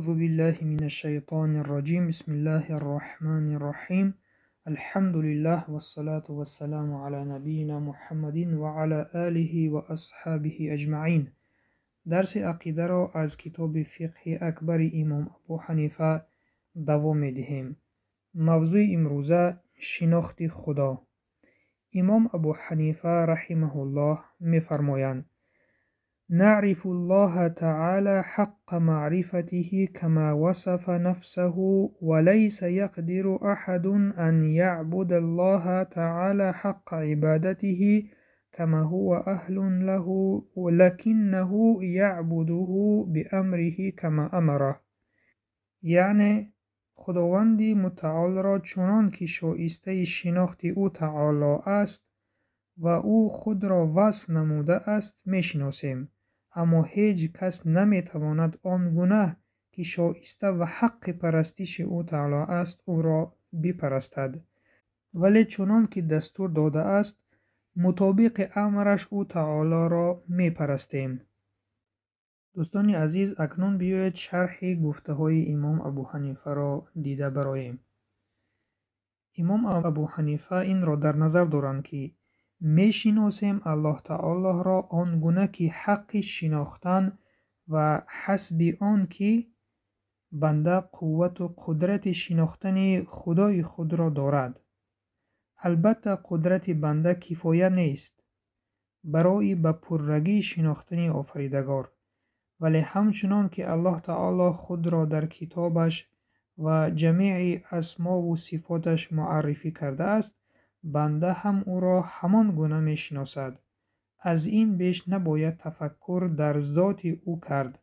أعوذ بالله من الشيطان الرجيم. بسم الله الرحمن الرحيم. الحمد لله والصلاة والسلام على نبينا محمد وعلى آله وأصحابه أجمعين. Дарси ақидаро аз китоби Фиқҳи Акбари имом Абу Ҳанифа давом медиҳем. Мавзӯи имрӯза: шинохти Худо. Имом Абу Ҳанифа раҳимаҳуллоҳ мефармоянд: نعرف الله تعالى حق معرفته كما وصف نفسه، وليس يقدر أحد أن يعبد الله تعالى حق عبادته كما هو أهل له، ولكنه يعبده بأمره كما أمره. Яъне Худованди Мутаолро чунон ки шоистаи шинохти Ӯ Таоло аст ва Ӯ худро васф намудааст, мешиносем, аммо ҳеҷ кас наметавонад он гуна ки шоиста ва ҳаққи парастиши Ӯ Таоло аст, ӯро бипарастад, вале чунон ки дастур додааст, мутобиқи амраш Ӯ Таолоро мепарастем. Дӯстони азиз, акнун биёед шарҳи гуфтаҳои имом Абу Ҳанифаро дида бароем. Имом Абу Ҳанифа инро дар назар доранд, ки мешиносем Аллоҳ Таолоро он гуна ки ҳаққи шинохтан ва ҳасби он ки банда қуввату қудрати шинохтани Худои худро дорад. Албатта, қудрати банда кифоя нест барои ба пуррагӣ шинохтани Офаридагор, вале ҳамчунон ки Аллоҳ Таоло худро дар китобаш ва ҷамеи асмову сифоташ муаррифӣ кардааст, банда ҳам ӯро ҳамон гуна мешиносад. Аз ин беш набояд тафаккур дар зоти ӯ кард,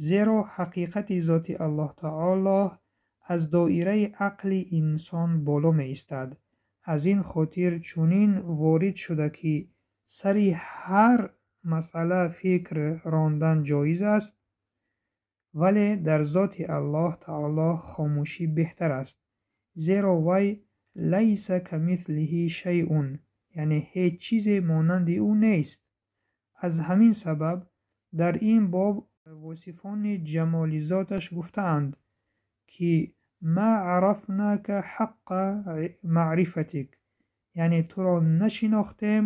зеро ҳақиқати зоти Аллоҳ Таоло аз доираи ақли инсон боло меистад. Аз ин хотир чунин ворид шуда, ки сари ҳар масъала фикр рондан ҷоиз аст, вале дар зоти Аллоҳ Таоло хомӯшӣ беҳтар аст, зеро вай лайса камислиҳи шайъун, яъне ҳеҷ чизе монанди ӯ нест. Аз ҳамин сабаб дар ин боб восифони ҷамоли зоташ гуфтаанд, ки ма арафнака ҳаққа маърифатик, яъне туро нашинохтем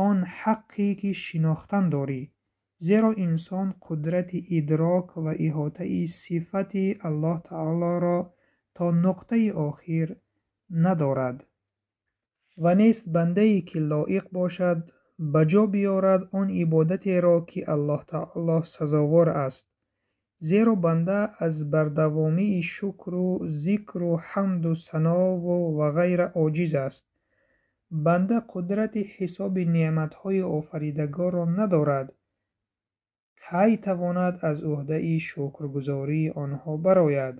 он ҳаққе ки шинохтан дорӣ, зеро инсон қудрати идрок ва иҳотаи сифати Аллоҳ Таолоро то нуқтаи охир надорад. Ва нест бандае ки лоиқ бошад ба ҷо биёрад он ибодатеро, ки Аллоҳ Таоло сазовор аст, зеро банда аз бардавомии шукру зикру ҳамду санову ва ғайра оҷиз аст. Банда қудрати ҳисоби неъматҳои Офаридагорро надорад, кай тавонад аз ӯҳдаи шукргузории онҳо барояд?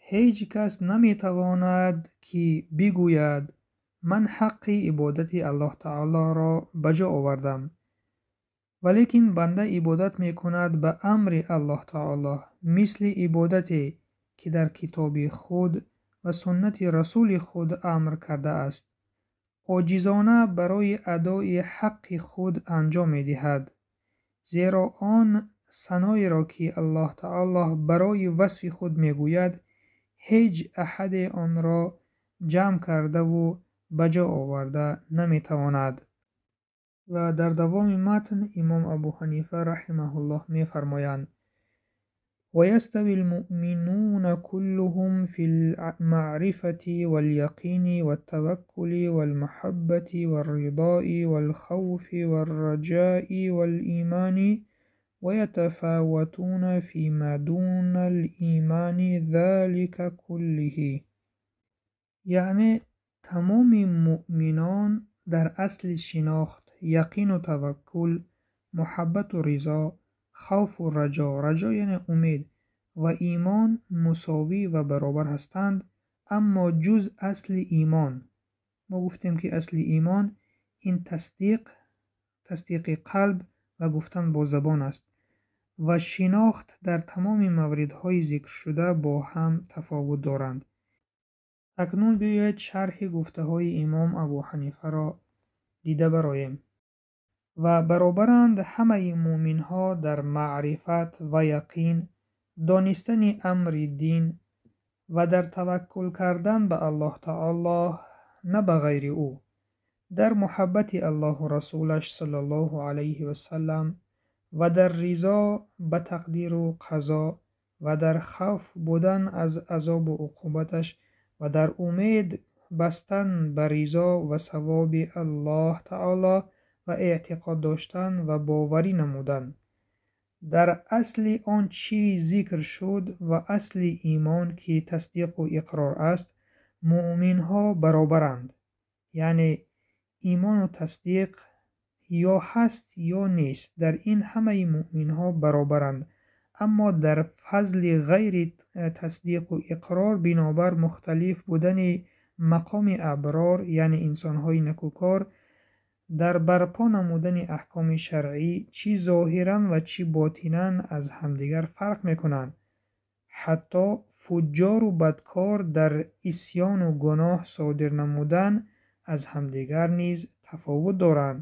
Ҳеҷ кас наметавонад, ки бигӯяд: ман ҳаққи ибодати Аллоҳ Таолоро ба ҷо овардам. Валекин банда ибодат мекунад ба амри Аллоҳ Таоло, мисли ибодате ки дар китоби худ ва суннати расули худ амр кардааст, оҷизона барои адои ҳаққи худ анҷом медиҳад, зеро он саноеро ки Аллоҳ Таоло барои васфи худ мегӯяд, ҳеҷ аҳаде онро ҷамъ кардаву ба ҷо оварда наметавонад. Ва дар давоми матн имом Абу Ҳанифа раҳимаҳуллоҳ мефармоянд: ويستوي المؤمنون كلهم في المعرفة واليقين والتوكل والمحبة والرضاء والخوف والرجاء والإيمان، ويتفاوتون فيما دون الإيمان ذلك كله. Яъне тамоми муъминон дар асли шинохт, яқину таваккул, муҳаббату ризо, хавфу раҷо, раҷо яъне умед, ва имон мусовӣ ва баробар ҳастанд, аммо ҷуз асли имон. Мо гуфтем, ки асли имон ин тасдиқ, тасдиқи қалб ва гуфтан бо забон аст ва шинохт дар тамоми мавридҳои зикршуда бо ҳам тафовут доранд. Акнун биёед шарҳи гуфтаҳои имом Абу Ҳанифаро дида бароем. Ва баробаранд ҳамаи муъминҳо дар маърифат ва яқин Донистани амри дин ва дар таваккул кардан ба Аллоҳ таоло, на ба ғайри ӯ, дар муҳаббати Аллоҳу Расулаш саллаллоҳу алайҳи васаллам ва дар ризо ба тақдиру қазо ва дар хавф будан аз азобу уқубаташ ва дар умед бастан ба ризо ва савоби Аллоҳ таоло ва эътиқод доштан ва боварӣ намудан. Дар асли он чӣ зикр шуд ва асли имон, ки тасдиқу иқрор аст, муъминҳо баробаранд. Яъне имону тасдиқ ё ҳаст ё нест, дар ин ҳамаи муъминҳо баробаранд. Аммо дар фазли ғайри тасдиқу иқрор бинобар мухталиф будани мақоми аброр, яъне инсонҳои некӯкор, дар барпо намудани аҳкоми шаръӣ чӣ зоҳиран ва чӣ ботинан аз ҳамдигар фарқ мекунанд. Ҳатто фуҷҷору бадкор дар исьёну гуноҳ содир намудан аз ҳамдигар низ тафовут доранд.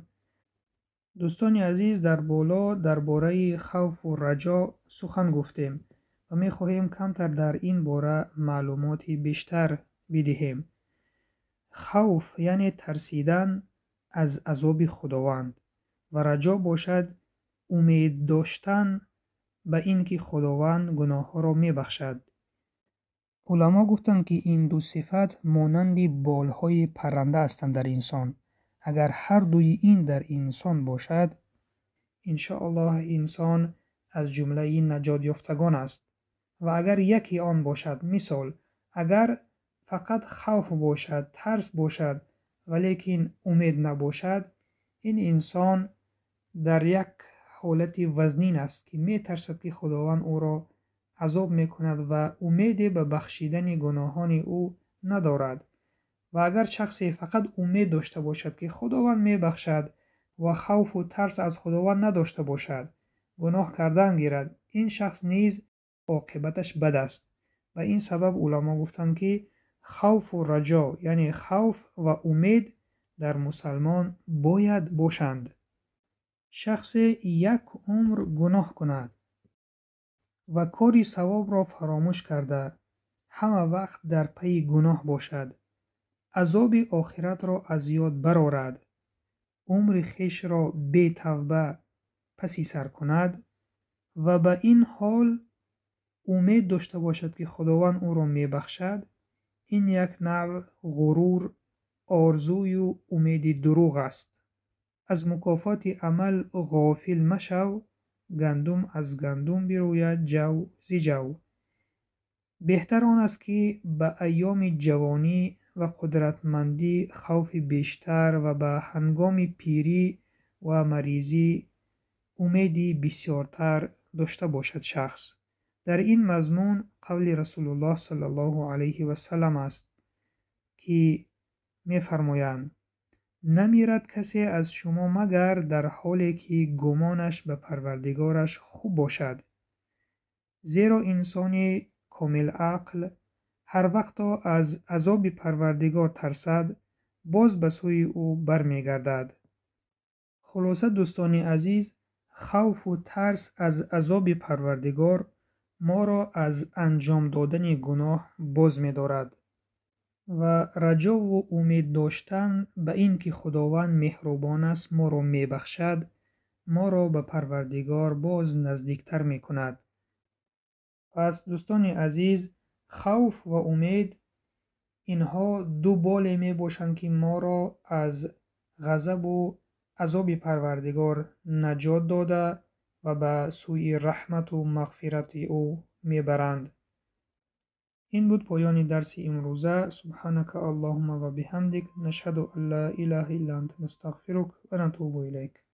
Дӯстони азиз, дар боло дар бораи хавфу раҷо сухан гуфтем ва мехоҳем камтар дар ин бора маълумоти бештар бидиҳем. Хавф яъне тарсидан аз азоби Худованд ва раҷо бошад умед доштан ба ин ки Худованд гуноҳҳоро мебахшад. Уламо гуфтанд, ки ин ду сифат монанди болҳои парранда ҳастанд дар инсон. Агар ҳар дуи ин дар инсон бошад, иншоаллоҳ инсон аз ҷумлаи наҷотёфтагон аст. Ва агар яке он бошад, мисол, агар фақат хавф бошад, тарс бошад, валекин умед набошад, ин инсон дар як ҳолати вазнин аст, ки метарсад, ки Худованд ӯро азоб мекунад ва умеде ба бахшидани гуноҳони ӯ надорад. Ва агар шахсе фақат умед дошта бошад, ки Худованд мебахшад ва хавфу тарс аз Худованд надошта бошад, гуноҳ кардан гирад, ин шахс низ оқибаташ бад аст. Ба ин сабаб уламо гуфтанд, ки хавфу раҷо, яъне хавф ва умед дар мусалмон бояд бошанд. Шахсе як умр гуноҳ кунад ва кори савобро фаромӯш карда, ҳама вақт дар пайи гуноҳ бошад, азоби охиратро аз ёд барорад, умри хешро бетавба паси сар кунад ва ба ин ҳол умед дошта бошад, ки Худованд ӯро мебахшад, ин як навъ ғурур, орзую умеди дурӯғ аст. Аз мукофоти амал ғофил машав, гандум аз гандум бирӯяд, ҷав зи ҷав. Беҳтар он аст, ки ба айёми ҷавонӣ ва қудратмандӣ хавфи бештар ва ба ҳангоми пирӣ ва маризӣ умеди бисёртар дошта бошад шахс. Дар ин мазмун қавли Расулуллоҳ саллаллоҳу алайҳи васаллам аст, ки мефармоянд: намирад касе аз шумо магар дар ҳоле ки гумонаш ба Парвардигораш хуб бошад. Зеро инсони комилақл ҳар вақто аз азоби Парвардигор тарсад, боз ба сӯи ӯ бармегардад. Хулоса, дӯстони азиз, хавфу тарс аз азоби Парвардигор моро аз анҷом додани гуноҳ боз медорад ва раҷову умед доштан ба ин ки Худованд меҳрубон аст, моро мебахшад, моро ба Парвардигор боз наздиктар мекунад. Пас дӯстони азиз, хавф ва умед инҳо ду боле мебошанд, ки моро аз ғазабу азоби Парвардигор наҷот дода ва ба сӯи раҳмату мағфирати ӯ мебаранд. Ин буд поёни дарси имрӯза. Субҳанака Аллоҳумма ва биҳамдик, нашҳаду ан ла илаҳа илла анта, настағфирук ва натубу илайк.